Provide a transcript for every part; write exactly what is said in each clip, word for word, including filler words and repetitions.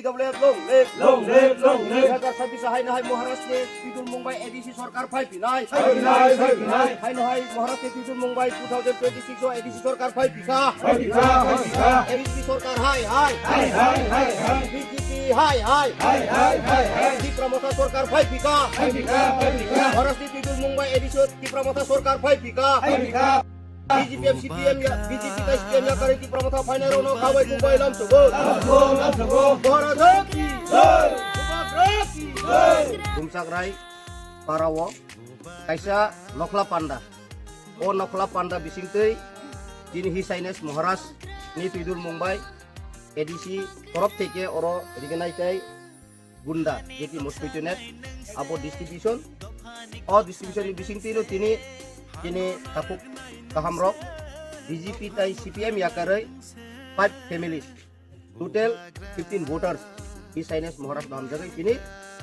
Long live, long live, long live. Dui hajar sabbish haino hai Maharashtra ni Twitul Mungbai A D C sorkar phai pinai. Phai pinai, phai pinai. Haino hai Maharashtra ni Twitul Mungbai two thousand twenty-six o A D C sorkar phai pika. Phai pika, phai pika. A D C sorkar hai, hai. Hai, hai, hai, hai. B J P hai, hai. Hai, hai, hai, hai. Tipra Motha sorkar phai pika. Phai pika, phai pika. Maharashtra ni Twitul Mungbai A D C Tipra Motha sorkar phai pika. Phai pika. B J P M C P M ya, B J P tai C P M ya kari Tipra Motha phainai rokno khabai kubai lam sugo. Lam sugo, lam sugo. Bharat ki jai. Bharat ki jai. Dumchakrai parao kaisa nokhla panda. O nokhla panda bisingtwi chini His Highness Maharaj ni Twitul Mungbai A D C torof theke oro rignai tai gunda, jeti mosquito net, abo distribution. O distribution ni bisingtwi no tini, tini takhuk kaham rok B J P tai C P M yakarwi five families, total fifteen voters, His Highness Maharaj no hamjagwi tini,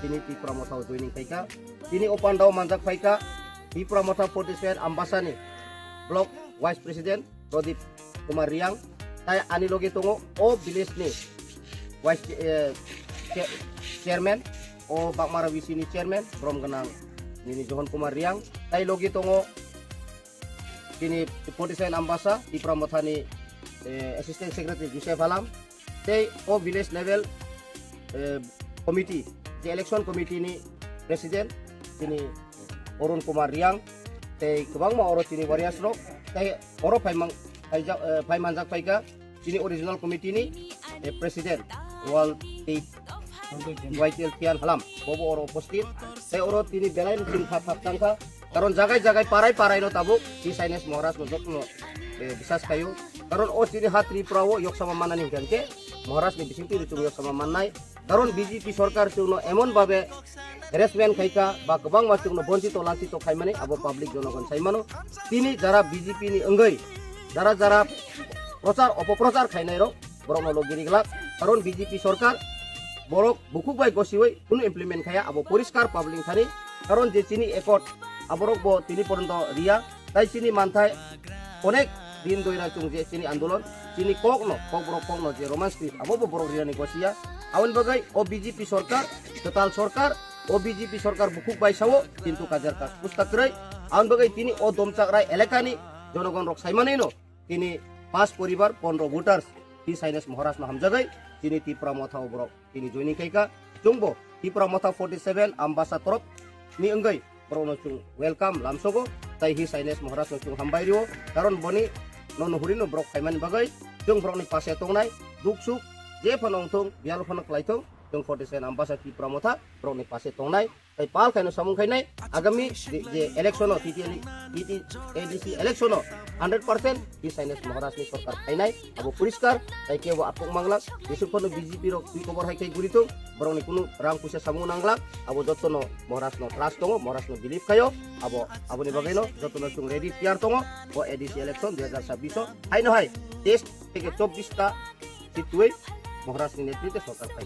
tini Tipra Motha o joining khaika. Tini o pandao manjak phaika Tipra Motha forty-seven Ambasa ni block vice president Pradip Kumar Riang, tai ani loge tongo o village ni vice, eh, chair-, chairman, o Bagmara V C ni chairman, borom gwnang nini Johon Kumar Riang, tai loge tongo tini forty-seven Ambasa, Tipra Motha ni, eh, assistant secretary Joseph Halam, tei o village level, eh, committee, je election committee ni president, tini Arun Kumar Riang, tei kwbangma oro chini warriors rok, tei oro phaimang, phaijak, eh, phaimanjak phaika chini original committee ni, eh, president, Wal Tei Y T L Tian Halam, bobo oro uposthit, tei oro tini belai chini thap thap tangkha, karon jagai jagai parai parai no tabuk His Highness Maharaj no jotno, eh, bisas khaio, karon o chini ha Tripura o yoksama manani hingkha hingke Maharaj ni bisingtwi rw chwng yoksama mannai. Karon B J P sorkar chwngno emon babe harassment khaika ba kwbangma chwngno bonchito lanchito khaimani abo public jonogon saimano. Tini jara B J P ni wngwi jara jara prochar opoprochar khainai rok borokno logi riglak. Karon B J P sorkar borok bukhuk bai gosiwi kunu implement khaya abo poriskar public thani. Karon je chini accord aborok bo tini poronto riya. Tai chini manthai onek din doira chwng je chini andolon, chini kokno, kokborok kokno je Roman script, abo bo borok rirani gosiya. Aboni bagwi o B J P sorkar, kwtal sorkar, o B J P sorkar bukhuk bai sao, kintu kajar kaj pusta kwrwi. Aboni bagwi tini o Domchakrai elakani jonogon rok saimanino tini pas poribar pondro voters His Highness Maharaj no hamjagwi tini Tipra Motha o borok tini joining khaika. Chwngbo Tipra Motha forty-seven Ambasa torop ni wngwi borokno chwng welcome lamsogo, tai His Highness Maharaj no chwng hambai rio, karon boni no nuhuri no borok khaimani bagwi chwng borokni pase tongnai, duk suk je phano wngthung, biyal phano khlaithung, chwng forty-seven Ambasa Tipra Motha borokni pase tongnai, tai pal khaino samung khainai, agami je, je election o T T L, T T A D C election o hundred percent His Highness Maharaj ni sorkar phainai, abo poriskar, tai kebo apok manglak, jesuk phano B J P rok twi kobor hai khai guri thung, borokni kunu rang puisa samung nanglak, abo jotono Maharaj no trust tongo, Maharaj no believe khaio, abo, aboni bagwi no jotono chwng ready tiyar tongo, o A D C election dui hajar sabbish o, haino hai teis theke chobbish ta seat twi Maharaj ni netritwe sorkar phai.